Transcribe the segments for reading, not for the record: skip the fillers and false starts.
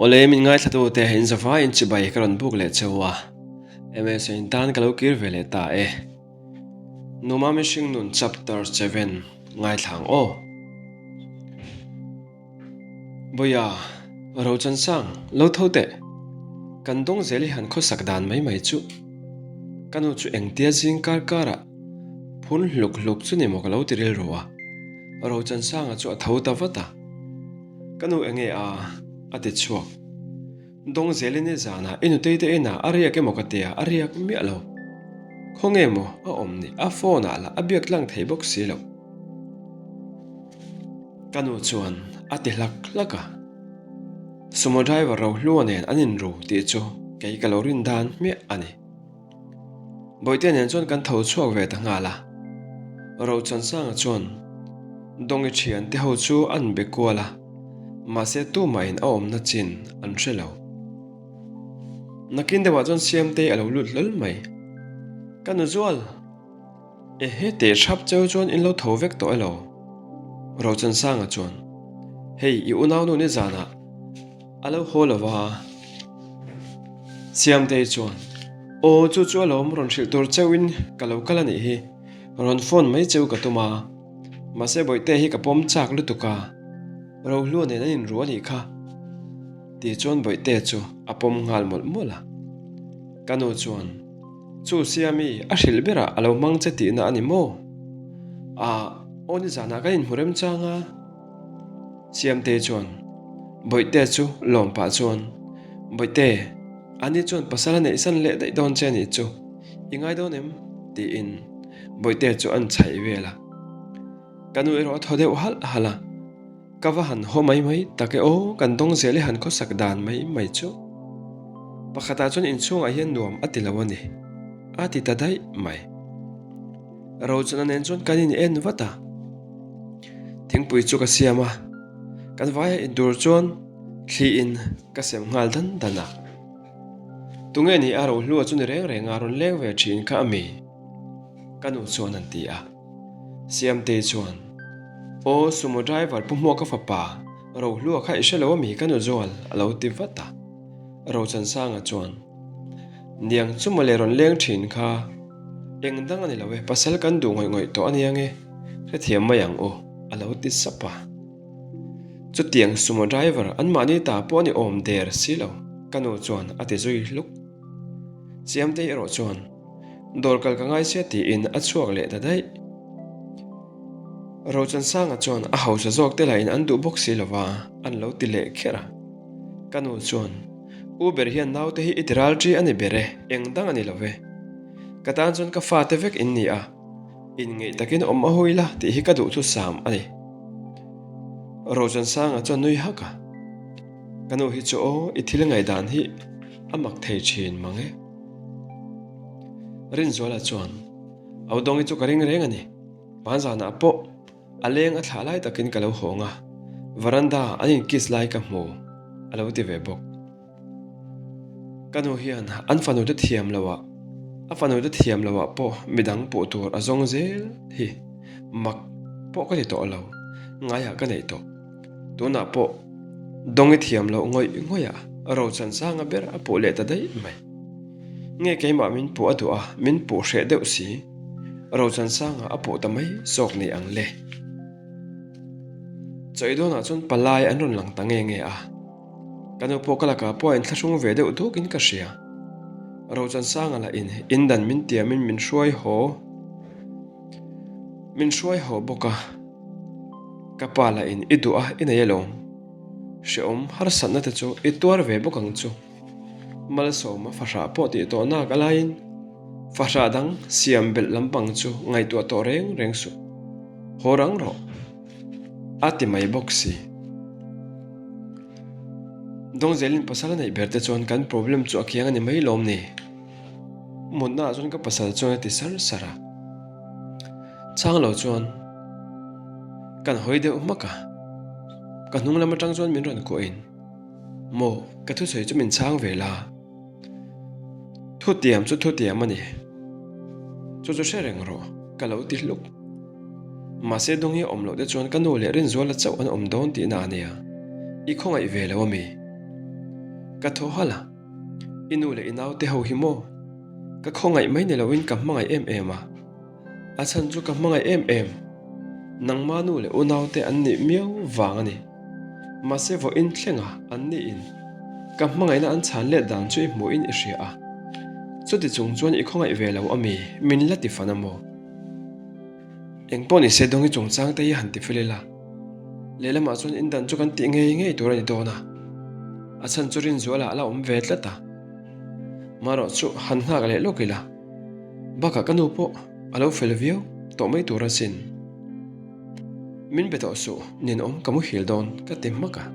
Awle min ngaithlatute in zavaiin chibai ka rawn buk leh cheu a, MSA in tan ka lo kir ve leh ta e. Numa mihring nun chapter 7 ngaithla ang aw. Bawia, Rochansang, lo tho teh. Kan dawng zel i han khawsak dan mai mai chu. Ka nu chu engtia zing kar karah phun hluk hluk chu ni maw ka lo ti rilru a. Rochansanga chu a tho ta vat a. Ka nu enge a? a ti chhuak. Dawng zel i ni zanah i nutei te inah a riak emaw ka tia a riak miah lo. Khawnge maw a awm ni a phone ah lah a biak tlang thei bawk si lo. Ka nu chuan a ti hlak hlak a, Sumo driver Rohlua nen an inru tih chu kei ka lo rin dan hmiah a ni. Bawihtea nen chuan kan tho chhuak ve ta nghal a, Rochansanga chuan Dawngi thiante ho chu an be kual a, mahse tumahin a awmna chin an hre lo. Nakin deuhah chuan Siamtei a lo lut hlawl mai. Ka nu zual! Ehe teh hrap cheu chuan in lo tho vek tawh elo? Rochansanga chuan, Hei i unaunu ni zanah a lo haw lo va. Siamtei chuan, Aw chu chu alawm rawn hrilh tur cheuhin ka lo kal a nih hi, rawn phone mai cheu ka tum a, mahse bawihte hi ka pawm chak lutuk a, Rohlua nen an inru a nih kha tih chuan bawihte chu a pawm nghal mawlh mawlh a. Ka nu chuan, Chu Siami, a hrilh berah a lo hmang che tihna a ni maw? Ah, aw nizanah kan inhmu remchang a. Siamtei chuan Bawihte chu lawm pah chuan, Bawihte, ani chuan pasal a neihsan leh daih dawn che a nih chu, i ngai dawn em? tiin Bawihte chu a inchhaih vel a. Ka nu erawh a thaw deuh halh halh a. Ka va han haw mai mai tak e aw, kan dawng zel i han khawsak dan mai mai chu. Pakhatah chuan inchhungah hian nuam a ti lo a ni, a ti ta daih mai. Rochana nen chuan kan in en vat a, thingpui chu ka siam a, kan vaia intur chuan thli in ka sem nghal dan dan a. Tunge ni a rohlua chu ni reng reng a rawn leng ve thin kha a mi? Ka nu chuan an ti a. Siamtei chuan, Aw, sumo driver Pu Hmuaka fapa, Rohlua kha i hre lo ami ka nu zual a lo ti vat a. Rochansanga chuan, Niang chu mawle rawn leng thin kha, eng dang a ni lo e, pasal kan duh ngawih ngawih tawh a nia nge, hrethiam mai ang u, a lo ti sap a. Chutiang sumo driver anmahni ta pawh a ni awm der si lo, ka nu chuan a ti zui hluk. Siamtei erawh chuan, Dawr kal ka ngai sia tiin a chhuak leh ta daih. Rochansanga chuan a hausa zawk te lahin an duh bawk si lova an lo ti leh kher a. Ka nu chuan, U ber hian naute hi i ti ral ṭi a ni ber e, eng dang a ni lo ve. Ka tan chuan ka fate vek in ni a, inngeih takin awm a hui la tih hi ka duhthusam a ni. Rochansanga chuan nui hak a, Ka nu hi chu aw, i thil ngaihdan hi a mak thei ṭhin mang e. Rinzuala chuan, Au Dawngi chu ka ring reng a ni. Hmanzanah pawh a leng a thlah lai takin ka lo hawng a, veranda an in kiss lai ka hmu, a lo ti ve bawk. Ka nu hian an fanu te thiam loah, a fanu te thiam loah pawh midang puh tur a zawng zel hi mak pawh ka ti tawh lo, ngaiah ka neih tawh. Tunah pawh Dawngi thiam loh ngawih ngawih a Rochan sanga ber a puh leh ta daih mai. Nge keimah min puh a duh a, min puh hreh deuh si. Rochan sanga a puh ta mai zawk ni ang le. Chawi dawnah chuan palai an rawn lang ta nge nge a. Ka nu pawh ka lakah pawh a inthlahrung ve deuh dukin ka hria. Rochan sanga lah in indan min tiamin min hruai haw. Min hruai haw bawk a. Ka pa lah in i duh a i nei alawm. Hrehawm harsatna te chu i tuar ve bawk ang chu. Malsawma fahrah pawh tih tawh nak a laiin fahrah dang siam belh lampang chu ngaihtuah tawh reng reng suh. Haw rang rawh. A ti mai bawk si. Dawngzelin pasal a neih ber te chuan kan problem chu a kiang a ni mai lawm ni. Mutna ah chuan ka pasal chuan a ti sar sar a. Chang lo chuan kan hawi deuh hmak a, ka hnung lam atang chuan min rawn kuahin, Maw, ka thusawi chu min chhang ve la. Thutiam chu thutiam a ni. Chu chu hre reng rawh, ka lo ti hluk. Mahse Dawngi awm loh te chuan ka nu leh Rinzuala chauh an awm dawn tihna a nia. I khawngaih ve lo ami? Ka thaw halh a, I nu leh i naute ho hi maw? Ka khawngaih mai ni loin ka hmangaih em em a, a chhan chu ka hmangaih em em. Nangma nu leh unaute an nih miau vang a ni. Mahse vawiin thlenga an niin ka hmangaihna an chhan let dan chu i hmuhin i hria a, chuti chung chuan i khawngaih ve lo ami? Min la ti fan a maw? Eng pawh ni se Dawngi chungchang te hi han ti fel ila, lehlamah chuan indan chu kan tih ngei ngei tur a ni dawn a, a chhan chu Rinzuala a la awm ve tlat a, marawh chu han nghak leh lawk ila, bakah ka nu pawh a lo fel viau tawh mai tur asin. Min be tawh suh, ninawm ka muhil dawn ka ti hmak a.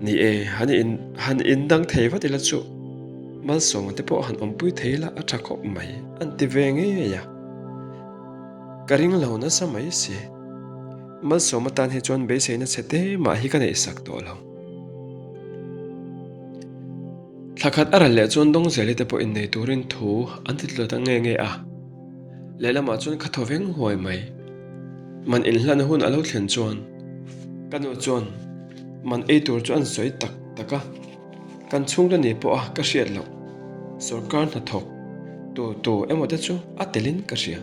Ni e, han in han indang thei vat ila chu Malsawma te pawh han awmpui thei ila a tha khawp mai an ti ve ngei a. Ka ring lo nasa mai si. Malsawma tan hi chuan beiseina chhe te mah hi ka neih sak tawh lo. Thla khat a ral leh chuan Dawngzeli te pawh innei turin thu an ti tlu ta nge nge a. Lehlamah chuan ka thaw veng huai mai. Man inhlan hun a lo thlen chuan ka nu chuan man ei tur chu an sawi tak tak a, kan chhungte ni pawha ka hriat loh sawrkar hnathawk tu tu emaw te chu a telin ka hria.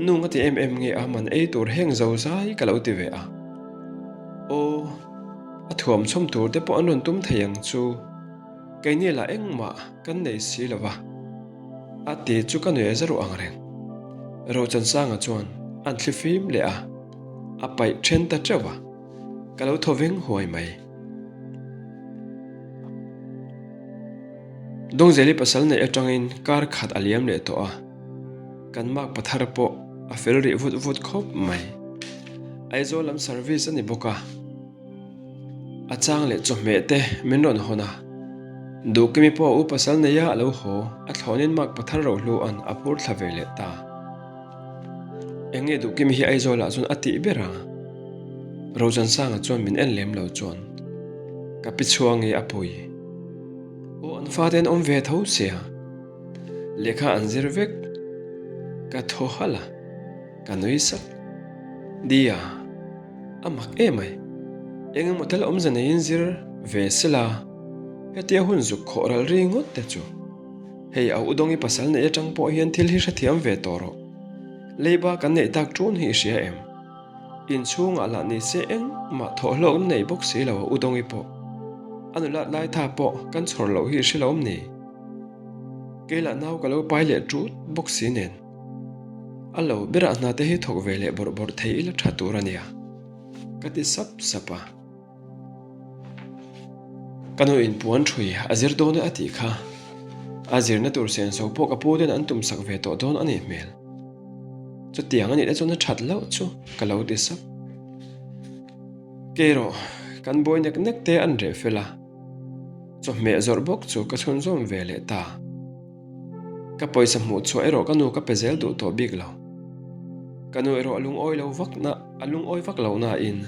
Nu nga ti em em nge a man ei tur heng zo zai ka lo ti ve a. Aw, a thuam chhawm tur te pawh an rawn tum thei ang chu, keini lah engmah kan nei si lo va. A ti chu ka nuih a za ruh ang reng. Rochansanga chuan an thli fim leh a, a paih then ta teuh a, ka lo thaw veng huai mai. Dawngzeli pasal neih atangin kar khat a liam leh tawh a, kan mak pathar pawh a fel rih vut vut khawp mai. Aizawl lam service a ni bawk a. A chang leh chawhmeh te min rawn hawn a, Duhkimi pawh a u pasal neia a lo haw, a thlawnin mark pathar rohlu an a phur thla ve leh ta. Eng nge Duhkimi hi Aizawlah chuan a tih ber a? Rochansanga chuan min en lem lo chuan ka pi chhuangi a pui. Aw an fate an awm ve tho sia, lehkha an zir vek ka thaw halh a, ka nui sak. Dia. A mak em ai. Eng emaw tel awmze neiin zir ve sela, hetia hun zuk khawh ral ri ngawt te chu. Hei a Udawngi pasal neih atang pawh hian thil hi hrethiam ve tawh rawh. Leiba kan neih tak ṭun hi i hria em? Inchhungah lah ni se engmah thawhhlawkna nei bawk si lo a Udawngi pawh. A nulat lai tha pawh kan chhawr loh hi i hre lo awm ni? Kei lah nau ka lo pai leh ṭut bawk si nen. A lo berah hna te hi thawk ve leh bawrh bawrh thei ila tha tur a nia, ka ti sap sap a. Ka nu in puan thui a zir dawn e a tih kha. A zirna tur senso pawh ka pu ten an tum sak ve tawh dawn a nih hmel. Chutiang a nih te chuan a that loh chu ka lo ti sap. Kei rawh, kan buai nek nek te an reh fel a, chawhmeh zawrh bawk chu ka chhunzawm ve leh ta. Ka pawisa hmuh chhuah erawh ka nu ka pe zel duh tawh bik lo. Ka nu erawh a lungawi lo vak na, a lungawi vak lo nain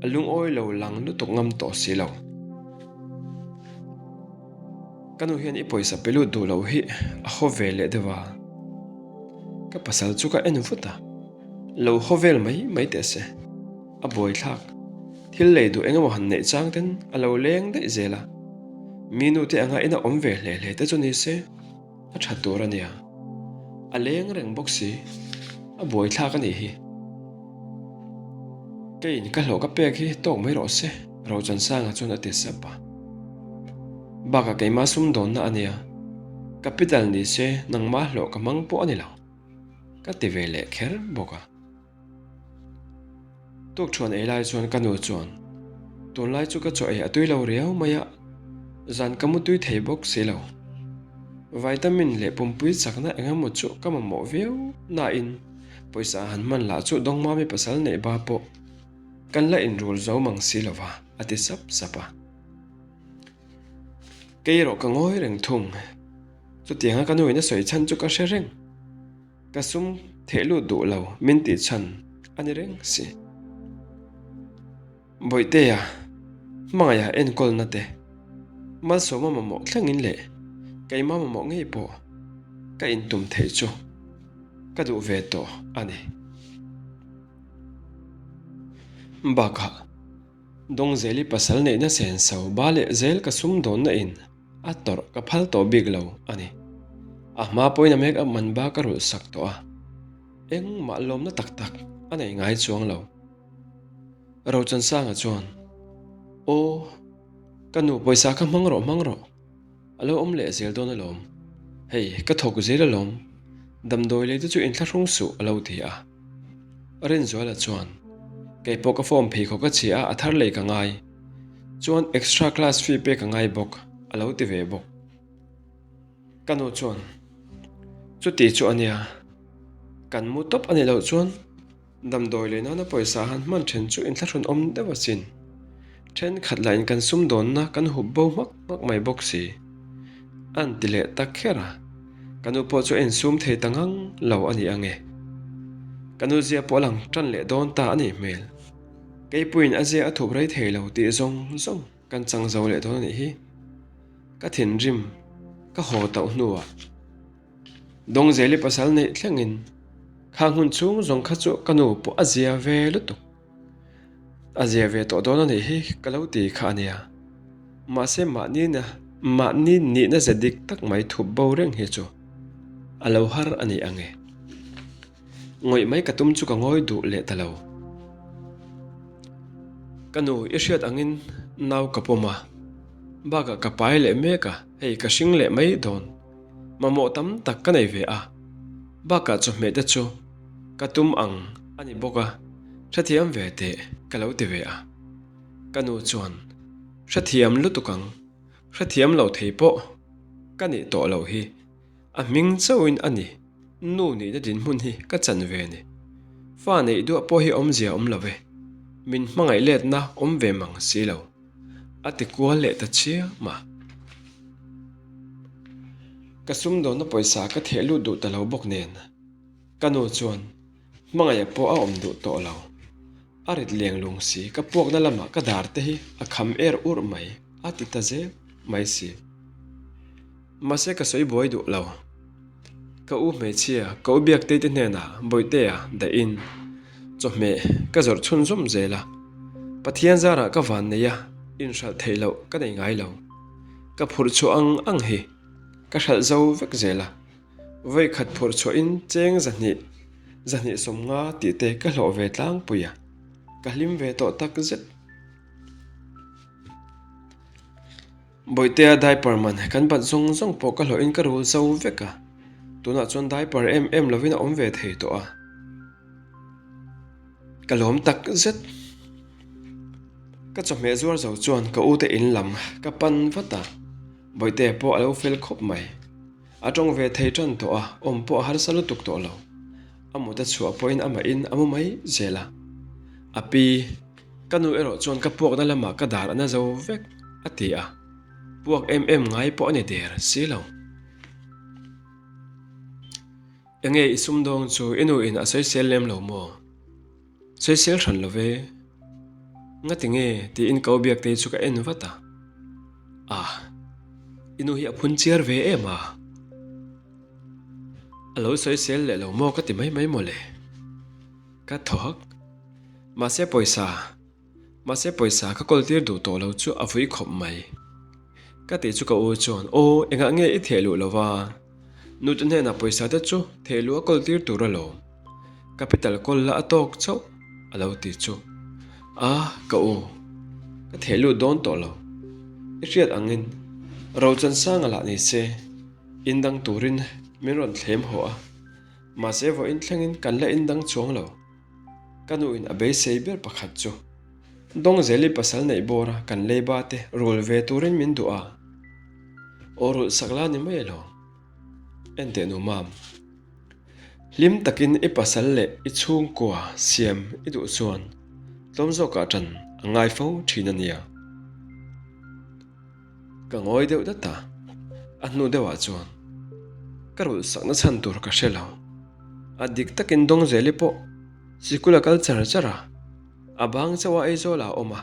a lungawi lo lang lutuk ngam tawh si lo. Ka nu hian i pawisa pe lut duh loh hi a haw ve leh deuh a. Ka pasal chu ka en vut a, lo haw vel mai mai teh se. A buaithlak. Thil lei duh engemaw han neih chang ten a lo leng daih zel a. Mi nu te anga ina awm ve hle hle te chu ni se, a tha tur a nia. A leng reng bawk si, a buaithlak a nih hi. Keiin ka hlawh ka pek hi tawk mai rawh se, Rochansanga chuan a ti sap a. Bakah keimah sumdawnna a nia, capital ni se nangmah hlawh ka hmang pawh a ni lo, ka ti ve leh kher bawk a. Tukṭhuan ei lai chuan ka nu chuan, Tunlai chu ka chaw ei a tui lo riau mai a, zan ka mu tui thei bawk si lo. Vitamin leh pumpui chakna eng emaw chu ka mamawh viau nain pawisa han hman lah chu Dawngmami pasal neih ba pawh kan la inrul zo mang si lo va, a ti sap sap a. Kei erawh ka ngawi reng thung. Chutianga ka nuin a sawi chhan chu ka hre reng. Ka sum theh lut duh lo min tih chhan a ni reng si. Bawihtea, hmangaiha enkawlna te, malsawma mamawh thlengin leh keima mamawh ngei pawh ka intum theih chu ka duh ve tawh a ni. Bakah. Dawngzeli pasal neihna senso ba leh zel ka sumdawnna in a tawrh ka phal tawh bik lo a ni. A hma pawhin a make up man ba ka rulh sak tawh a, engmah lawmna tak tak a nei ngai chuang lo. Rochansanga chuan, Aw, ka nu pawisa kha hmang rawh hmang rawh. A lo awm leh zel dawn alawm. Hei, ka thawk zel alawm. Damdawi lei te chu inthlahrung suh a lo ti a. Rinzuala chuan, Kei pawh ka form pheikhawk a chhia a, a thar lei ka ngai. Chuan extra class fee pek a ngai bawk, a lo ti ve bawk. Ka nu chuan, Chuti chu a nia. Kan mu tawp a nih loh chuan Damdawi lei nana pawisa han hman then chu inthlahrun awm deuh asin. Thenkhat lahin kan sumdawnna kan hup bo hmak hmak mai bawk si. A an ti leh tak kher a, ka nu pawh chu a insum thei ta ngang lo a ni ang e. Ka nu zia pawh a lang tan leh dawn ta a nih hmel. Keipuiin a zia a thup rei thei lo tih zawng zawng kan chang zo leh dawn a nih hi. Ka thinrim ka haw tauh hnuah. Dawngzeli pasal neih thlengin khang hun chhung zawng kha chu ka nu pawh a zia ve lutuk. A zia ve tawh dawn a nih hi ka lo ti kha a nia. Mahse mahni na mahni nihna ze dik tak mai thup bo reng hi chu a lo har a ni ang e. Ngawih mai ka tum chu ka ngawi duh leh ta lo. Ka nu i hriat angin nau ka pawm a, bakah ka pai leh mek a, hei ka hring leh mai dawn. Mamawh tam tak ka nei ve a, bakah chawhmeh te chu ka tum ang a ni bawk a, hrethiam ve teh ka lo ti ve a. Ka nu chuan, Hrethiam lutuk ang, hrethiam lo thei pawh ka nih tawh loh hi, a hming chauhin a ni, nu nihna dinhmun hi ka chan ve ni. Fa neih duah pawh hi awmzia awm lo ve, min hmangaih letna awm ve mang si lo. A ti kual leh ta chiam a. Ka sumdawnna pawisa ka theh lut duh ta lo bawk nen, ka nu chuan hmangaih pawh a awm duh tawh lo. A rit leng lung si, ka puakna lamah ka dar te hi a kham er urh mai, a ti ta zel mai si. Mahse ka sawi buai duh lo. Ka u hmeichhia, ka u Biaktei te hnenah Bawihtea dahin chawhmeh ka zawrh chhunzawm zel a. Pathian zarah ka van nei a, inhralh theih loh ka nei ngai lo. Ka phurh chhuah ang ang hi ka hralh zo vek zel a. Vawikhat phurh chhuahin cheng zahnih, zahnih 50 tih te ka hlawh ve tlangpui a, ka hlim ve tawh tak zet. Bawihtea diaper man kan bat zawng zawng pawh ka hlawhin ka rul zo vek a, tunah chuan diaper em em lovin a awm ve thei tawh a, ka lawm tak zet. Ka chawhmeh zuar zo chuan ka ute in lam ka pan vat a, Bawihtea pawh a lo fel khawp mai. A tawng ve thei tan tawh a, awm pawh a harsa lutuk tawh lo. A mut a chhuah pawhin amah in a mu mai zel a. A pi. Ka nu erawh chuan ka puakna lamah ka dar a na zo vek, a ti a. Puak em em ngai pawh a ni der si lo. Enge i sumdawng chu i nu in a sawisel lem lo maw? Sawisel hran lo ve. Ngati nge tiin ka ubiaktei chu ka en vat a. Ah, i nu hi a phun chiar ve em a? A lo sawisel leh lo maw ka ti mai mai mawle. Ka thaw hak. Mahse pawisa, mahse pawisa ka kawl tir duh tawh lo chu a vui khawp mai. Ka tih chu ka u chuan, Aw, engah nge i theh luh lo va? Nute hnenah pawisa te chu theh luh a kawl tir tur alawm. Capital kawl la a tawk chauh, a lo ti chu. A, ka u, ka theh lut dawn tawh lo. I hriat angin Rochansanga lah ni se, indang turin min rawn thlem haw a. Mahse vawiin thlengin kan la indang chuang lo. Ka nuin a beisei ber pakhat chu Dawngzeli pasal neih bawra kan leiba te rul ve turin min duh a, aw rulh sak la ni mai elo? Enteh nu mam, hlim takin i pasal leh i chhungkua siam i duh chuan tlawm zawkah ṭan a ngai fo ṭhin a nia. Ka ngawi deuh dat a, a hnu deuhah chuan ka rulh sakna chhan tur ka hre lo. A dik takin Dawngzeli pawh sikul a kal char char a, a bang chauh a Aizawl ah a awm a,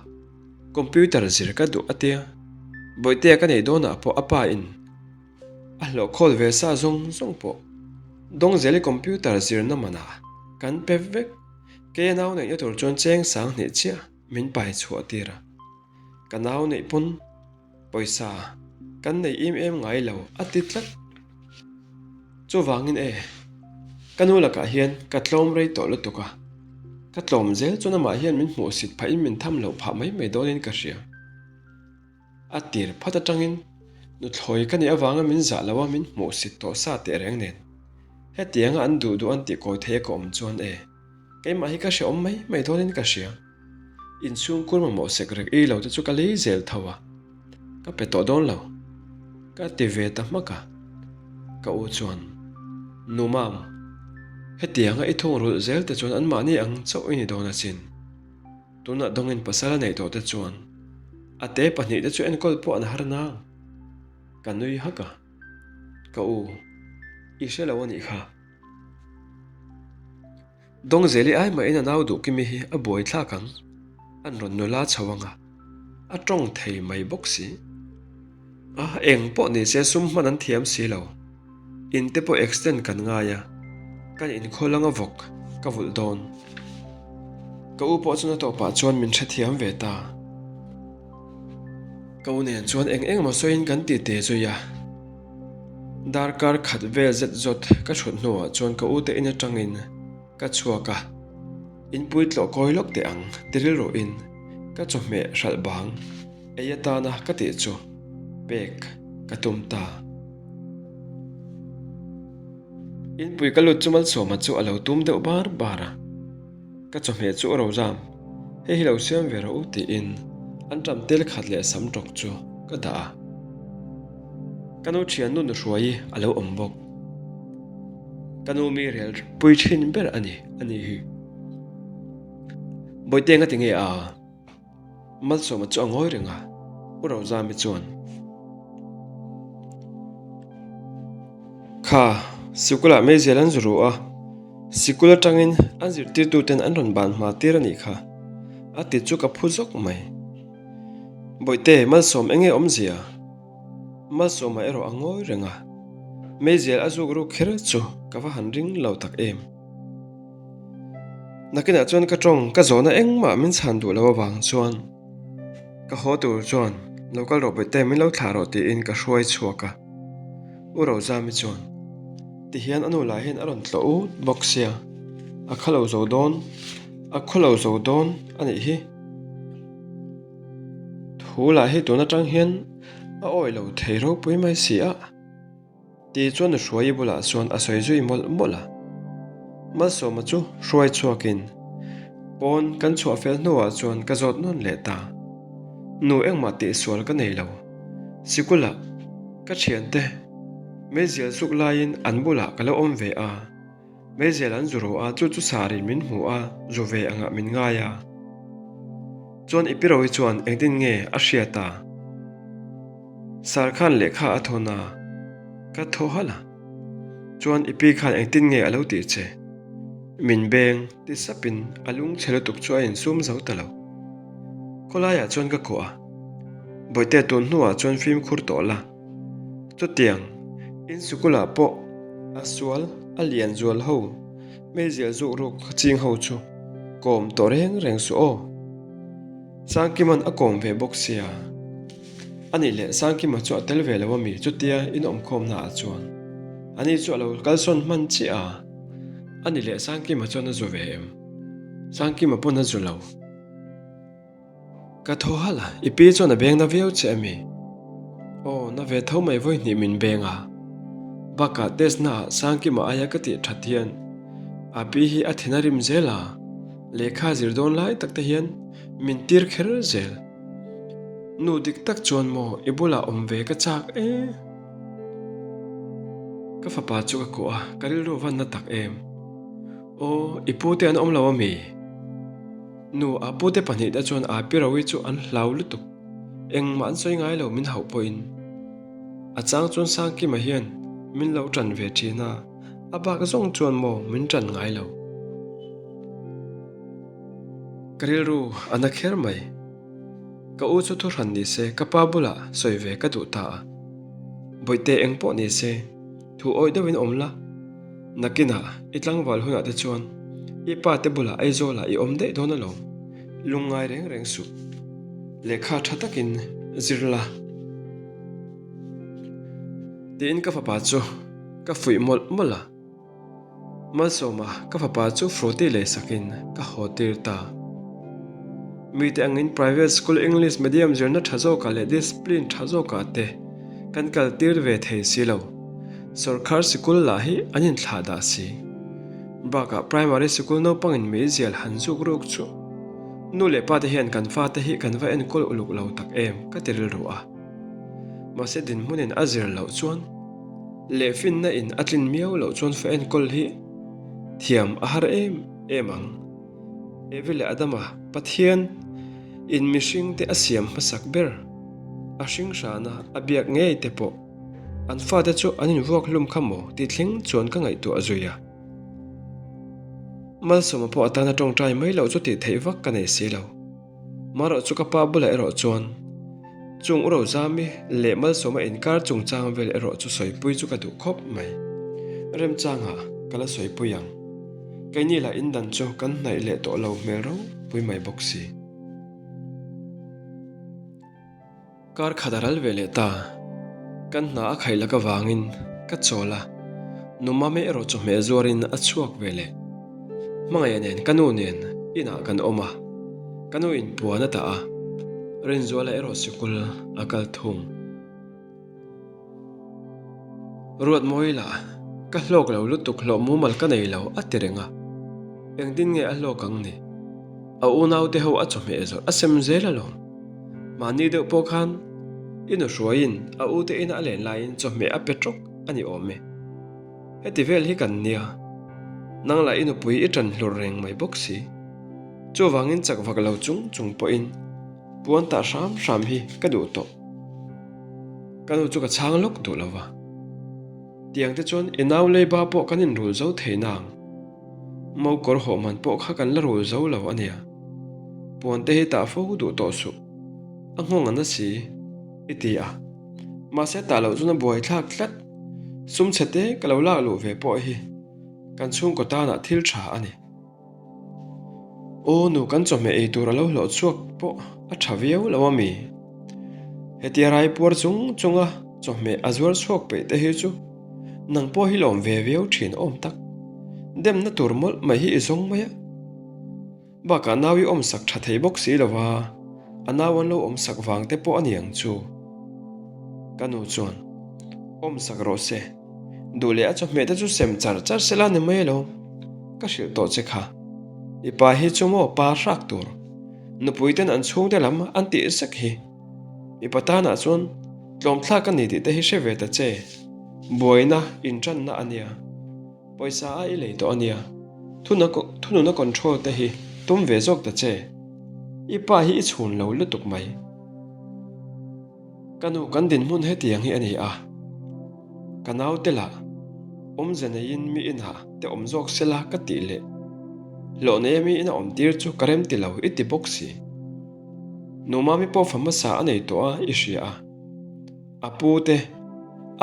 computer zir ka duh a tia. Bawihtea ka neih dawnah pawh a pa in a hlawh khawl ve sa zawng zawng pawh Dawngzeli computer zirna manah kan pe vek. Kei a nau neihna tur chuan cheng sang hnih chiah min pai chhuah tir a. Ka nau neih pawn pawisa kan nei em em ngai lo a ti tlat. Chuvangin e, ka nu lakah hian ka tlawm rei tawh lutuk a, ka tlawm zel chuan amah hian min hmuhsit phahin min tham loh phah mai mai dawnin ka hria. A tir phat atangin nuthlawi ka nih avanga min zah lo a min hmuhsit tawh sa teh reng nen. Hetianga an duh duh an tih kawi thei a ka awm chuan e, keimah hi ka hrehawm mai mai dawnin ka hria. Inchhungkur mamawh sek rek ei lo te chu ka lei zel tho a, ka pe tawh dawn lo. Ka ti ve ta hmak a, ka u chuan, Nu Mam, hetianga i thung rulh zel te chuan anmahni ang chauh i ni dawn asin. Tunah dawngin pasal a neih tawh te chuan a te pahnih te chu enkawl pawh an har nang. Ka nui hak a, Ka u, i hre lo a nih kha. Dawngzeli ai mahin a nau duh kimi hi a buai thlak ang, an rawn nula chho ang a, a tawng thei mai bawk si. A, eng pawh ni se sum hman an thiam si lo. In te pawh extend kan ngai a, kan inkhawl anga vawk ka vulh dawn. Ka u pawh chuan a tawpah chuan min hrethiam ve ta. Ka u nen chuan eng eng emaw sawiin kan ti te zui a. Darkar khat vel zet zawt ka thut hnuah chuan ka ute in atangin ka chhuak a, inpui tlawh kawi lawk teh ang ti rilruin ka chawhmeh hralh bang ei atana ka tih chu pek ka tum ta. Inpui ka lut chu Malsawma chu a lo tum deuh bar bar a. Ka chawhmeh chu a ro zam, hei hi lo siam ve rawh u tiin an ṭam tel khat leh sam ṭawk chu ka dah a. Ka nu ṭhiannu nuhruai a lo awm bawk. Ka nu mi rel pui ṭhin ber a ni a nih hi. Bawihte nga ti nge a? Malsawma chu a ngawi reng a, U Rozami chuan, Kha, sikulah meizial an zu ru a, sikul atangin an zirtirtuten an rawn ban hma tir a nih kha, a ti chu ka phu zawk mai. Bawihte, Malsawm eng nge awmzia? Malsawma erawh a ngawi reng a, meizial a zuk ruk kher chu ka va han ring lo tak em. Nakinah chuan ka tawng ka zawhna engmah min chhan duh loh avang chuan ka haw tur chuan lo kal rawh bawihte min lo thlah rawh tiin ka hruai chhuak a. U Rozami chuan tihian a nu lah hian a rawn tlawh ut bawk sia, a khalo zo dawn, a khawlo zo dawn a nih hi. Thu lah hi tun atang hian a awih lo thei ropui mai si a. Ti chuan Hruaii bulah chuan a sawi zui mawlh mawlh a. Malsawma chu hruai chhuakin pawn kan chhuah fel hnuah chuan ka zawt nawn leh ta. Nu engmah tihsual ka nei lo. Sikulah ka thiante meizial zuk laiin an bulah ka lo awm ve a. Meizial an zu ro a, chu chu sarin min hmu a, zu ve angah min ngai a. Chuan i pirohi chuan engtin nge a hriat a? Sar khan lehkha a thawn a, ka thaw halh a. Chuan i pi khan engtin nge a lo tih che? Min beng ti sapin a lung chhe lutuk chu a insum zo ta lo. Khawlaiah chuan ka kuah a, Bawihte tun hnuah chuan fimkhur tawh la. Chutiang, in sikulah pawh a sual a lian zual ho, meizial zuk ruk ching ho chu kawm tawh reng reng suh aw. Sangkima'n a kawm ve bawk sia. A nih leh Sangkima chu a tel ve lo ami chutia in awmkhawmna ah chuan ani chu a lo kalsawn hman chiah a. A nih leh Sangkima chuan a zu ve em? Sangkima pawn a zu lo. Ka thaw halh a, i pi chuan a beng na viau che ami? Aw, na ve tho mai vawi hnih min beng a. Bakah test na ah Sangkima aia ka tih that hian a pi hi a thin a rim zel a, lehkha zir dawn lai tak te hian min tir kher zel. Nu dik tak chuan maw i bulah awm ve ka chak e. Ka fapa chu ka kuah a, ka rilru van na tak em. Aw, i pu te an awm lo ami? Nu a pute pahnihte chuan a pi Rowi chu an hlau lutuk. Engmah an sawi ngai lo min hauh pawhin. A chang chuan Sangkima hian min lo tan ve thin a, a bak zawng chuan maw min tan ngai lo. Ka rilru a na kher mai. Ka u chu thuhran ni se ka pa bulah sawi ve ka duh ta a. Bawihte eng pawh ni se thu awih deuhin awm la. Nakinah i tlangval hunah te chuan i pa te bulah Aizawlah i awm daih dawn alawm, lungngai reng reng suh. Lehkha tha takin zir la. Tiin ka fapa chu ka fuih mawlh mawlh a. Malsawma ka fapa chu Froti leisakin ka haw tir ta. Mite angin private school English medium zirna tha zawkah leh discipline tha zawkah te kan kal tir ve thei si lo. Sorkar sikul lah hi an inthlah dah si. Bakah primary sikul naupangin meizial han zuk ruk chu nu leh pa te hian kan fate hi kan va enkawl uluk lo tak em ka ti rilru a. Mahse dinhmunin a zir loh chuan leh finna in a tlin miau loh chuan fa enkawl hi thiam a har em em ang. Evi leh Adama Pathian in mihring te a siam hmasak ber a hring hrana a biak ngei te pawh an fate chu an invuak hlum kha maw tih thleng chuan ka ngaihtuah zui a. Malsawma pawh atana tawngtai mai loh chu tih theih vak ka nei si lo. Marawh chu ka pa bulah erawh chuan chung u Rozami leh Malsawma inkar chungchang vel erawh chu sawipui chu ka duh khawp mai. Remchangah ka la sawipui ang. Keini lah indan chu kan hnaih leh tawh lo hmel ropui mai bawk si. Kar khat a ral ve leh ta. Kan hna a khaih lak avangin ka chawl a, nu Mame erawh chawhmeh zuarin a chhuak ve leh. Hmangaih nen ka nu nen inah kan awm a, ka nu in puan a tah a, Rinzuala erawh sikul a kal thung. Ruatmawi lah, ka hlawk lo lutuk hlawh mumal ka nei lo a ti reng a, engtin nge a hlawk ang ni? A unaute ho a chawhmeh zawrh a sem zel alawm. Mahni deuh pawh khan i nu hruaiin a ute ina a len laiin chawhmeh a pe tawk a ni awm e. Heti vel hi kan nia, nang lah i nupui i ṭan hlur reng mai bawk si. Chuvangin chak vak lo chung chung pawhin Puan tah hram hram hi ka duh tawh. Ka nu chu ka chhang lawk duh lo va. Tiang te chuan i nau leiba pawh kan inrul zo thei nang. Mo kawr hawh man pawh kha kan la rul zo lo a nia. Puan te hi tah fo duh tawh suh. A nghawng a na si, i ti a. Mahse tah loh chuan a buai thlak tlat. Sum chhe te ka lo lak luh ve pawh hi kan chhungkaw tanah thil tha a ni. Aw nu kan chawhmeh ei tur a lo hlawh chhuak pawh a tha viau lo a mi? Hetia rai puar chung chunga chawhmeh a zuar chhuak peih te hi chu nang pawh hi lawm ve viau thin awm tak. Demna tur mawlh mai hi i zawng mai a. Bakah nau i awmsak tha thei bawk si lo va, a nau an lo awmsak vang te pawh a ni ang chu. Ka nu chuan, Awmsak rawh se. Duh leh a chawhmeh te chu sem char char sela ni mai alo, ka hrilh tawh che kha. I pa hi chu maw pa hrak tur, nupui ten an chhungte lam an tih sek hi. Mipa tanah chuan tlawmthlak a ni tih te hi hre ve ta che, buaina intanna a nia, pawisa a i lei tawh a nia, thununa control te hi tum ve zawk ta che, i pa hi i chhun lo lutuk mai. Ka nu kan dinhmun hetiang hi a ni a, ka naute lah awmze neiin mi inah te awm zawk sela ka tih leh hlawh neia mi ina awm tir chu ka rem ti lo i ti bawk si. Nu Mami pawh fa hmasa a nei tawh a i hria a, a pu te,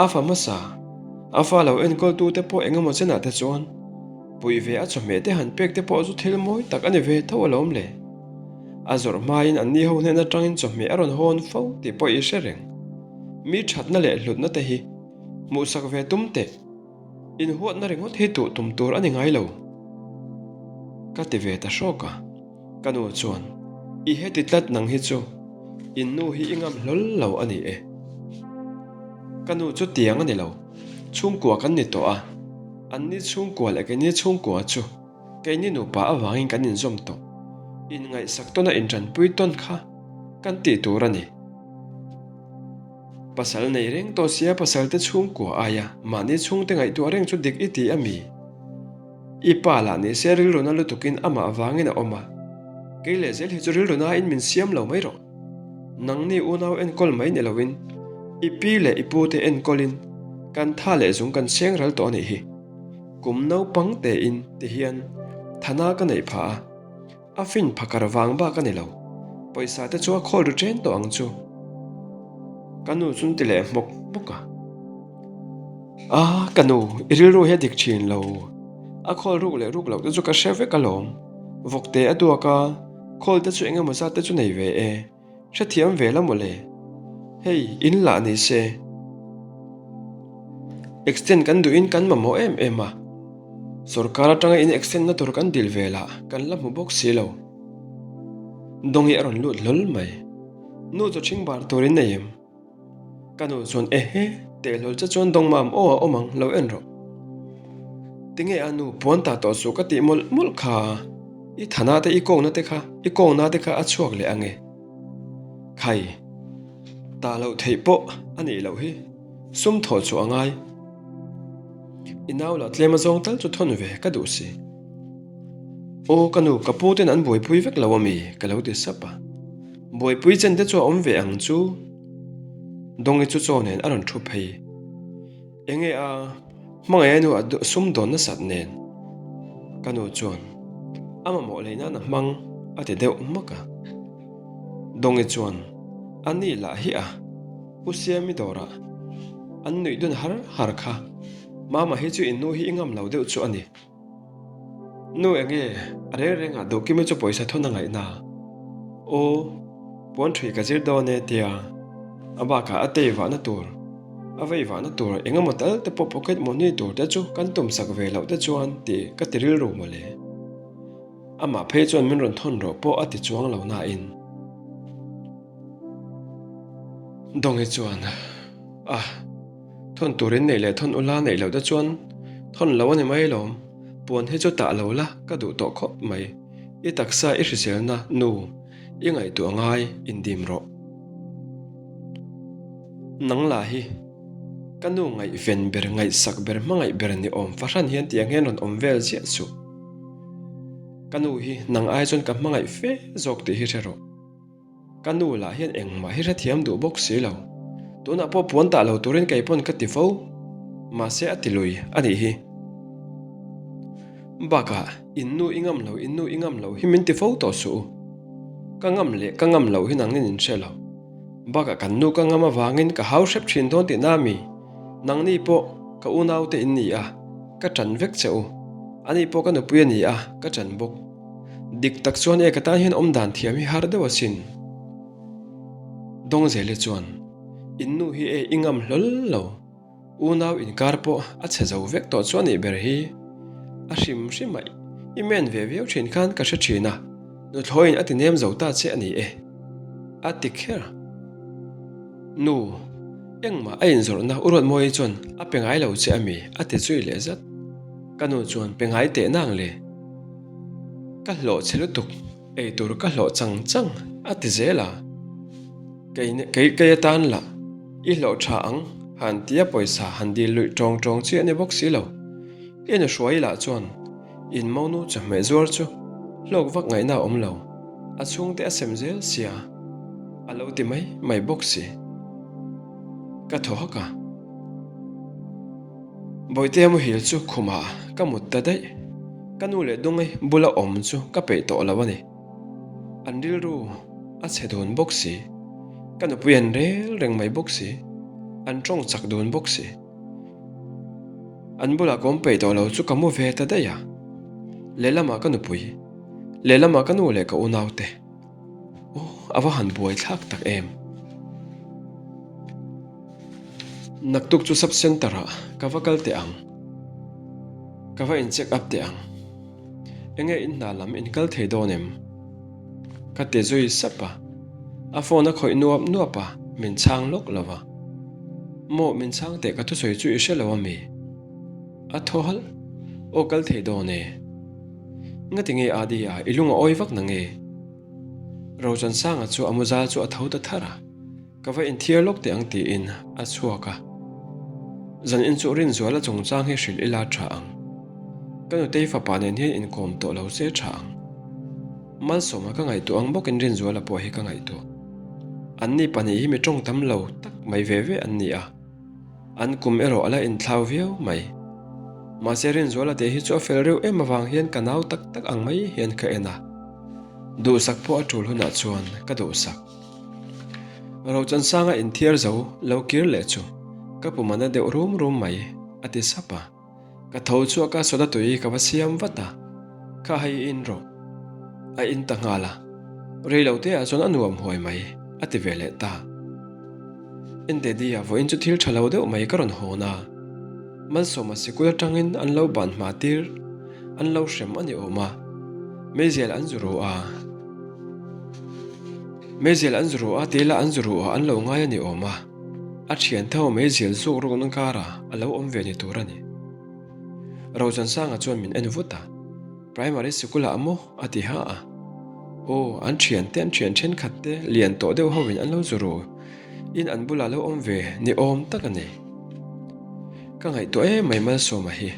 a fa hmasa, a fa lo enkawltu te pawh engemaw chenah te chuan Puih ve a chawhmeh te han pek te pawh chu thil mawi tak a ni ve tho alawm le. A zawrh hmain an ni ho hnen atangin chawhmeh a rawn hawn fo tih pawh i hre reng. Mi thatna leh hlutna te hi hmuhsak ve tum teh. Inhuatna ringawt hi tuh tum tur a ni ngai lo. Ka ti ve ta hrawk a. Ka nu chuan, I heti tlat nang hi chu in nu hi i ngam hlawl lo a ni e. Ka nu chu tiang a ni lo, chhungkua kan ni tawh a, anni chhungkua leh keini chhungkua chu keini nupa avangin kan inzawm tawh. Inngaihsak tawna intanpui tawn kha kan tih tur a ni. Pasal nei reng tawh sia pasalte chhungkua aia mahni chhungte ngaihtuah reng chu dik i ti a mi? I pa lah ni se rilruna lutukin amah vangin a awm a, kei leh zel hi chu rilrunain min siam lo mai rawh. Nangni unau enkawl mai ni loin i pi leh i pute enkawlin kan tha leh zung kan seng ral tawh a nih hi. Kum naupang tein tihian thana ka neih phah a. A fin phakar vang bak a ni lo. Pawisa te chu a khawl ru chen tawh ang chu. Ka nu chu an ti leh hmawk hmawk a. A, ka nu, i rilru hi a dik thin lo. A khawl ruk leh ruk loh te chu ka hre vek alawm. Vawkte a duak a, khawl te chu eng emaw zat te chu nei ve e. Hrethiam ve la mawle. Hei, in lah ni se. Extend kan duhin kan mamawh em em a. Sorkar atanga in extend na tur kan dil ve lah kan la hmu bawk si lo. Dawngi a rawn lut hlawl mai. Nu chu ṭhing bar turin nei em? Ka nu chuan ehe, teh hlawl che chuan dawng mam aw a awm ang, lo en rawh. Tinge a nu puan ta tawh suh ka tih mawlh mawlh kha, i thana te i kawngna te kha, i kawngna te kha a chhuak leh ange. Khai, ta loh theih pawh a nih loh hi, sum thawh chu a ngai. I nau lah tlem a zawng tal chu thawn ve ka duh si. Aw ka nu, ka pu ten an buaipui vek lo ami? ka lo ti sap a. Buaipui chen te chu a awm ve ang chu. Dawngi chu chaw nen a rawn thu phei. Enge a hmangaih a nu a sum dawn nasat nen. Ka nu chuan a mamawh lei nan a hmang a ti deuh hmak a. Dawngi chuan a ni lah hi a U Siami dawrah an nuih dun har har kha. Mama hi chu in nu hi i ngam lo deuh chu a ni. Nu enge a reng reng ah Duhkimi chu pawisa thawn a ngaihna? Aw, puan ṭhui ka zir dawn e tia a bakah a tei vahna tur, a vei vahna tur eng emaw tal te pawh pocket money tur te chu kan tum sak ve loh te chuan tih ka ti rilru mawle. Amah phei chuan min rawn thawn rawh pawh a ti chuang lo nain. Dawngi chuan a. Thawn turin neih leh thawn ula neih loh te chuan thawn lo a ni mai lawm. Puan hi chu tah lo la ka duh tawh khawp mai. I taksa i hriselna nu i ngaihtuah ngai indim rawh. Nang lah hi ka nu ngaihven ber ngaihsak ber hmangaih ber ni awm fahran hian tiang hian rawn awm vel ziah suh. Ka nu hi nang ai chuan ka hmangaih fe zawk tih hi hre rawh. Ka nu lah hian engmah hi hrethiam duh bawk si lo. Tunah pawh puan tah lo turin kei pawn ka ti fo. Mahse a ti lui a nih hi. Bakah in nu i ngam lo, in nu i ngam lo hi min ti fo tawh suh u. Ka ngam leh ka ngam lo hi nangnin in hre lo. Bakah kan nu ka ngam avangin ka hau hrep thin dawn tihna a mi. Nangni pawh ka unaute in ni a, ka ṭan vek che u. Ani pawh ka nupui a ni a, ka ṭan bawk. Dik tak chuan e ka tan hian awm dan thiam hi har deuh asin. Dawngzeli chuan, In nu hi e i ngam hlawl lo. Unau inkar pawh a chhe zo vek tawh chuan nih ber hi. A hrim hrim a, i men ve viau thin khan ka hre thin a, nuthlawiin a ti nem zo ta che a ni e. A ti kher. Nu, engmah a inzawrhna U Ruatmawii chuan a pe ngai lo che a mi? a ti zui leh zat. Ka nu chuan pe ngai teh nang le. Ka hlawh che lutuk, ei tur ka hlawh chang chang a ti zel a. Kei kei kei atan lah i hlawh tha ang han tia pawisa han dil luih tawng tawng chi a ni bawk si lo. I nu hruai lah chuan in monu chawhmeh zuar chu hlawk vak ngaihna a awm lo, a chhungte a sem zel sia a lo ti mai mai bawk si. Ka thaw hak a. Bawihtea muhil chu khumah ka mut ta daih. Ka nu leh Dungi bula awm chu ka peih tawh lo a ni. An rilru a chhe dun bawk si. Ka nupui an rel reng mai bawk si. An tawng chak dun bawk si. An bulah ka awm peih tawh lo chu ka mu ve ta daih a. Lehlamah ka nupui, lehlamah ka nu leh ka unaute. Aw, a va han buai thlak tak em. Naktuk chu sub center ah ka va kal teh ang. Ka va in check up teh ang. Enge in hna lam in kal thei dawn em? Ka ti zui sap a. A phone a khawih nuap nuap a, min chhang lawk lo va. Maw min chhang teh ka thusawi chu i hre lo ami? A thaw halh. Aw kal thei dawn e. Ngati nge Adi a i lung a awi vak na nge? Rochansanga chu a muzal chu a tho ta thar a. Ka va inthiar lawk teh ang tiin a chhuak a. Zan in chu Rinzuala chungchang hi hrilh ila tha ang. Ka nutei fapa nen hian inkawm tawh lo se tha ang. Malsawma ka ngaihtuah ang bawkin Rinzuala pawh hi ka ngaihtuah. Anni pahnih hi mi tawng tam lo tak mai ve ve an ni a. An kum erawh a la inthlau viau mai. Mahse Rinzuala te hi chu a fel reuh em avang hian ka nau tak tak ang mai hian ka en a. Duhsak pawh a tul hunah chuan ka duhsak. Rochansanga inthiar zo lo kir leh chu ka pum a na deuh rum rum mai a ti sap a. Ka tho chhuak a soda tui ka va siam vat a, kha hei i in rawh. A in ta nghal a, rei lo te ah chuan a nuam huai mai. A ti ve leh ta. En Daddy-a vawiin chu thil tha lo deuh mai ka rawn hawn a. Malsawma sikul atangin an lo ban hma tir, an lo hrem a ni awm a. Meizial an zu ru a. Meizial an zu ru a tih lah an zu ru ah an lo ngai a ni awm a. A thian tho meizial zuk rukna karah a lo awm ve ni tur a ni. Rochansanga chuan min en vut a. Primary sikul ah maw? a ti ha a. Aw, an thian te an thian thenkhat te lian tawh deuh ho in an lo zu ru in an bulah lo awm ve ni awm tak a ni. Ka ngaihtuah em mai Malsawma hi.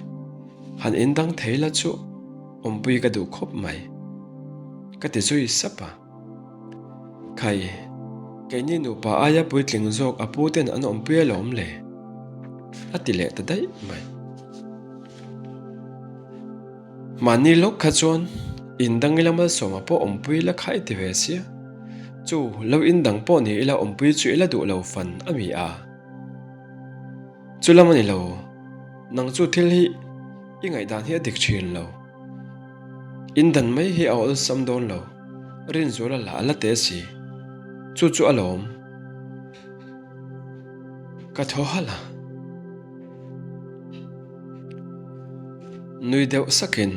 Han in dang thei la chu awmpui ka duh khawp mai. Ka ti zui sap a. Khai, keini nupa aia puitling zawk a pu ten an awmpui alawm le? A ti leh ta daih mai. Mahni lawk kha chuan in dang ila malsawma pawh awmpui la kha i ti ve sia. Chu lo in dang pawh ni ila awmpui chu ila duh lo fan a mi a. Chu lam a ni lo, nang chu thil hi i ngaihdan hi a dik thin lo. In dan mai hi a awlsam dawn lo, Rinzuala lah a la te si. Chu chu a lawm. Ka thaw halh a. Nui deuh sakin,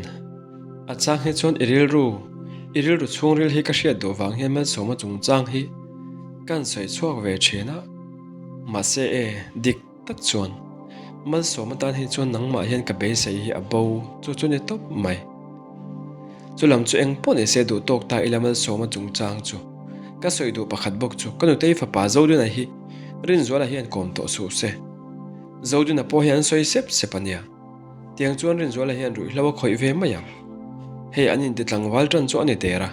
A chang hi chuan i rilru, i rilru chhungril hi ka hriat duh vang hian Malsawma chungchang hi kan sawi chhuak ve thin a. Mahse e, dik tak chuan Malsawma tan hi chuan nangmah hian ka beisei hi a bo chu chu ni tawp mai. Chu lam chu eng pawh ni se duh tawk ta ila Malsawma chungchang chu ka sawi duh pakhat bawk chu ka nutei fapa Zodina hi Rinzuala hian kawm tawh suh se. Zodina pawh hi an sawi sep sep a nia. Tiang chuan Rinzuala hian ruihhlo a khawih ve mai ang. Hei an inti tlangval tan chu a ni der a.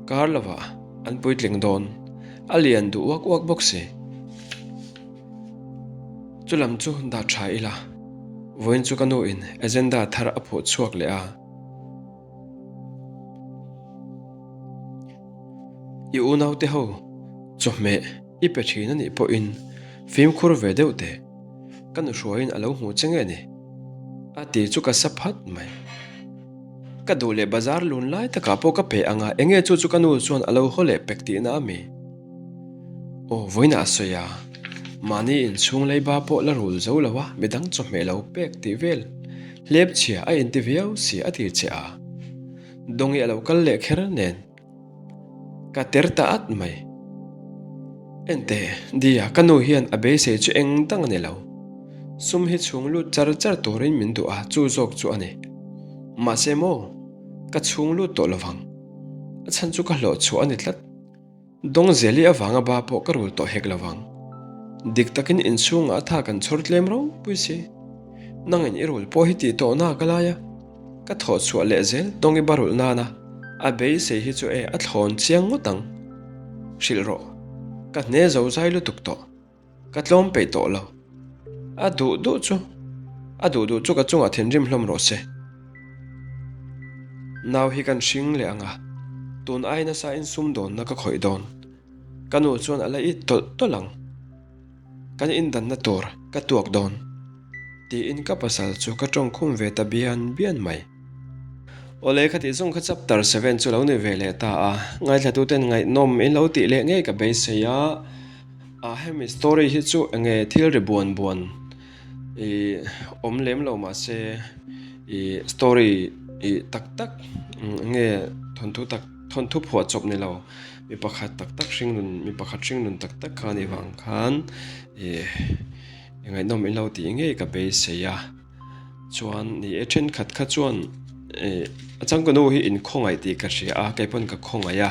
Kar lovah an puitling dawn. A lian duh uak uak bawk si. Chu lam chu dah tha ila. Vawiin chu ka nu in agenda thar a phuah chhuak leh a. I unaute ho chawhmeh i pe thin a nih pawhin fimkhur ve deuh teh. Ka nu hruaiin a lo hmu che nge ni? A ti chu ka sa phat mai. Ka duh leh bazar lun lai takah pawh ka pe ang a, enge chu chu ka nu chuan a lo haw leh pek tihna a mi? Aw, vawiinah a sawi a, mahni inchhung leiba pawh la rul zo lo a, midang chawhmeh lo pek tih vel hlep chhia a inti viau si a ti che a, Dawngi a lo kal leh kher nen. Ka ter ta at mai. Enteh, Dia, ka nu hian a beisei chu eng dang a ni lo. Sum hi chhung lut char char turin min duh a, chu zawk chu a ni. Mahse maw, ka chhung lut tawh lovang. A chhan chu ka hlawh chhuah a ni tlat. Dawngzeli avanga ba pawh ka rul tawh hek lovang. Dik takin inchhungah a tha kan chhawr tlem ropui si. Nangin i rul pawh hi tih tawh na ka lai a. Ka thawh chhuah leh zel Dawngi ba rulh nana a beisei hi chu e a thlawn chiang ngawt ang. Hrilh rawh. Ka hne zo zai lutuk tawh. Ka tlawm peih tawh lo. A duh duh chu a duh duh chu ka chungah thinrim hlawm rawh se. Nau hi kan hring leh ang a, tun ai nasa in sumdawnna ka khawih dawn. Ka nu chuan a la it tawlh tawlh ang. Kan indanna tur ka tuak dawn. Tiin ka pasal chu ka tawngkhum ve ta bian bian mai. Awle kha tih zawng kha chapter seven chu lo ni ve leh ta a, ngaithlatuten ngaihnawm in lo tih leh ngei ka beisei a, a hemi story hi chu enge thil ri buan buan ih awm lem lo mahse ih story ih tak tak enge thawnthu tak thawnthu phuah chawp ni lo mi pakhat tak tak hringnun mi pakhat hringnun tak tak kha a nih vang khan ih. Ngaihnawm in lo tih ngei ka beisei a, chuan ni e thenkhat kha chuan ih a changkanu hi in khawngaih tih ka hria a kei pawn ka khawngaih a,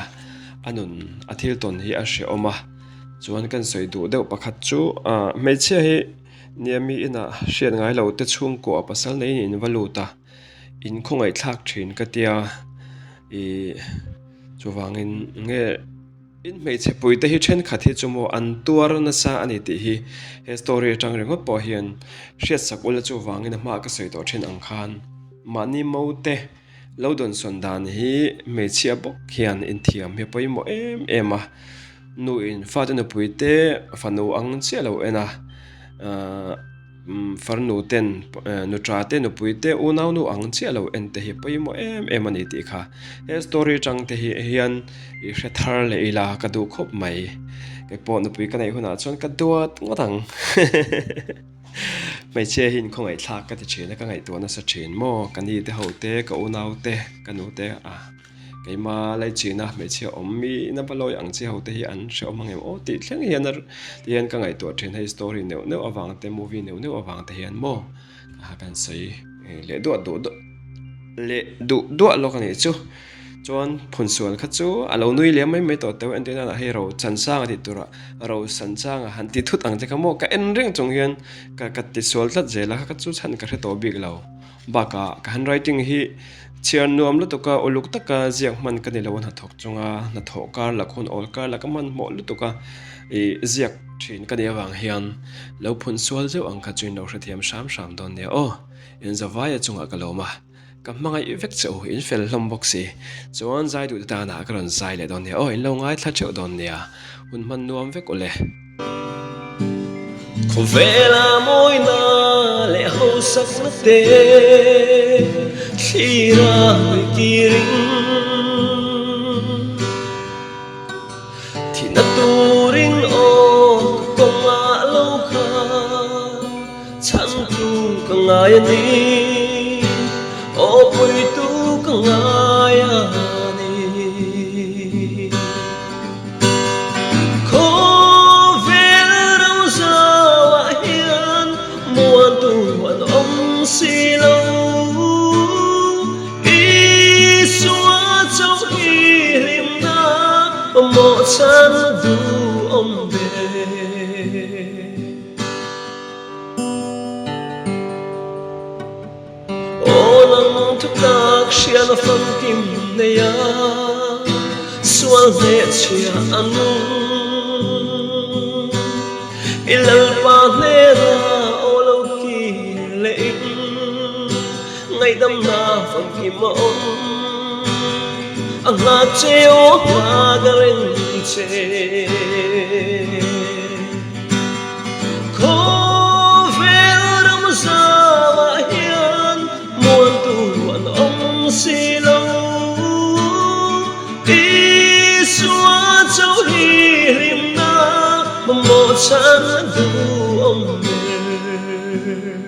a nun a thil tawn hi a hrehawm a, chuan kan sawi duh deuh pakhat chu ah hmeichhia hi nia mi inah hriat ngai lo te chhungkua pasal neiin in va lut a, in khawngaih thlak thin ka tia ih chuvangin nge. In hmeichhe puite hi thenkhat hi chu maw an tuar nasa a ni tih hi he story atang ringawt pawh hian hriatsak ula chuvangin a hmaah ka sawi tawh thin ang khan mahni mo te lo dawnsawn dan hi hmeichhia bawk hian inthiam hi a pawimawh em em a, nu in fate nupui te fanu ang chiah lo en a ahh. Farnu ten nuṭa te nupui te unau nu ang chiah lo en te hi pawimawh em em a ni tih kha he story atang te hi hian i hre thar leh ila ka duh khawp mai. Kei pawh nupui ka neih hunah chuan ka duat ngawt ang. Hmeichhia hi inkhawngaihthlak ka ti thin a ka ngaihtuah nasa thin maw ka ni te ho te ka unau te ka nu te a. Keima Laichina hmeichhia awm mi na va lawi ang chi ho te hi an hreawm ang em aw tih thleng hian a ti hian ka ngaihtuah thin hei story neuh neuh avang te movie neuh neuh avang te hian maw ka kan sawi leh duah duh duah leh duh duah lawk a nih chu chuan phunsual kha chu a lo nui liam mai mai tawh teuh entir nan ah hei ro chansang a tih tur ah ro sanchang a han ti thut ang che kha maw ka en reng chung hian ka ka tisual tlat zel a kha chu chhan ka hre tawh bik lo. Bakah ka handwriting hi chhiar nuam lutuk a, uluk taka ziak hman ka ni lo a hnathawk chunga hnathawh kar lak hun awl kar lak a hmanhmawh lutuk a ih ziak thin ka nih avang hian lo phun sual zeuh ang kha chu in lo hrethiam hram hram dawn nia aw. In zavaia chungah ka lawm a, ka hmangaih vek che u, in fel hlawm bawk si. Chuan zai duh te tanah ka rawn zai leh dawn nia aw, in lo ngaithla theuh dawn nia, hun hman nuam vek u le. Khawvela mawina leh hausakna te thlira hawi kirin Thihna turin aw ka kawngah lo kha chhantu ka ngai a ni Aw puitu ka ngai a ni. Khawvel ro zauah hian muantu an awm si lo. Isua chauh hi hlimna mamawh chhan duhawm ber. Aw nang thutak hriat a famkim nei a, sual hnehchhia a nung. I Lalpa hnena aw lo kir leh in, ngaihdamna famkim a awm. A nghak che aw nghak a reng che. Khawvel ram zauah hian muantu an awm si lo. Isua chauh hi hlimna mamawh chhan duhawm ber.